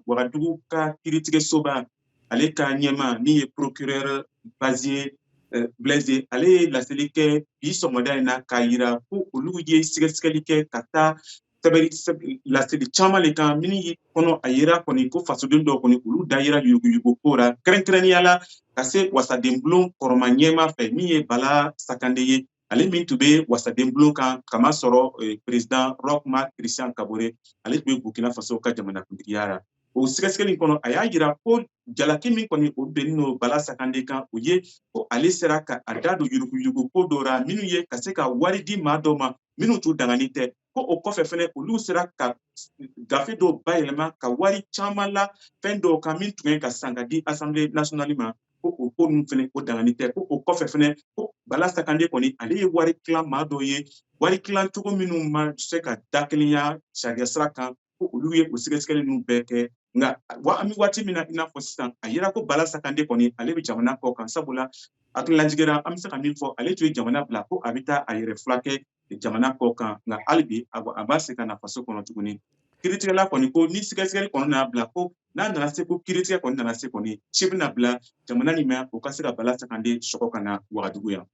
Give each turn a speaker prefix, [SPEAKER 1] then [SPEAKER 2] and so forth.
[SPEAKER 1] Wagadugu ka kiiritigɛsoba, ale ka ɲɛma min ye procureur Bazier Blaise, ale ye laseli kɛ bi sɔgɔmada in na k'a yira ko olu ye sɛgɛsɛgɛli kɛ ka taa sɛbɛnni laseli caman le kan minnu kɔnɔ. A yira kɔni ko fasoden dɔw kɔni, olu da yira yuruguyurugu ko la, kɛrɛnkɛrɛnnenya la ka se wasadenbulon kɔrɔma ɲɛma fɛ, min ye Bala Sakande ye, ale min tun bɛ wasadenbulon kan kamasɔrɔ président Roch Marc Christian Kabore, ale tun bɛ Burkina Faso ka jamanakuntigiya la. O sɛgɛsɛgɛli kɔnɔ, a y'a jira ko jalaki min kɔni o bennen don Bala Sakande kan, o ye ko ale sera ka a da don yuruguyurugu ko dɔ la, minnu ye ka se ka wari di maa dɔw ma minnu t'u dangani tɛ. Ko o kɔfɛ fɛnɛ, olu sera ka gafe dɔw bayɛlɛma ka wari caman la fɛn dɔw kan min tun ye ka san ka di Assemblée nationale ma, ko o ko ninnu fɛnɛ, o dangani tɛ. Ko o kɔfɛ fɛnɛ, ko Bala Sakande kɔni, ale ye wari tilan maa dɔw ye, wari tilan cogo minnu ma se ka dakelenya sariya sira kan. Ko olu ye o sɛgɛsɛgɛli ninnu bɛɛ kɛ. Nka wa an bɛ waati min na, i n'a fɔ sisan, a yira ko Bala Sakande kɔni, ale bɛ jamana kɔ kan, sabula hakililajigin an bɛ se ka min fɔ, ale tun ye jamana bila ko a bɛ taa a yɛrɛ furakɛ jamana kɔ kan. Nka hali bi a b'a se ka na faso kɔnɔ tuguni. Kiiritigɛla kɔni ko ni sɛgɛsɛgɛli kɔni nana bila, ko n'a nana se ko kiiritigɛ kɔni nana se kɔni, ci bɛna bila jamana nin ma, o ka se ka Bala Sakande sɔgɔ ka na Wagadugu yan.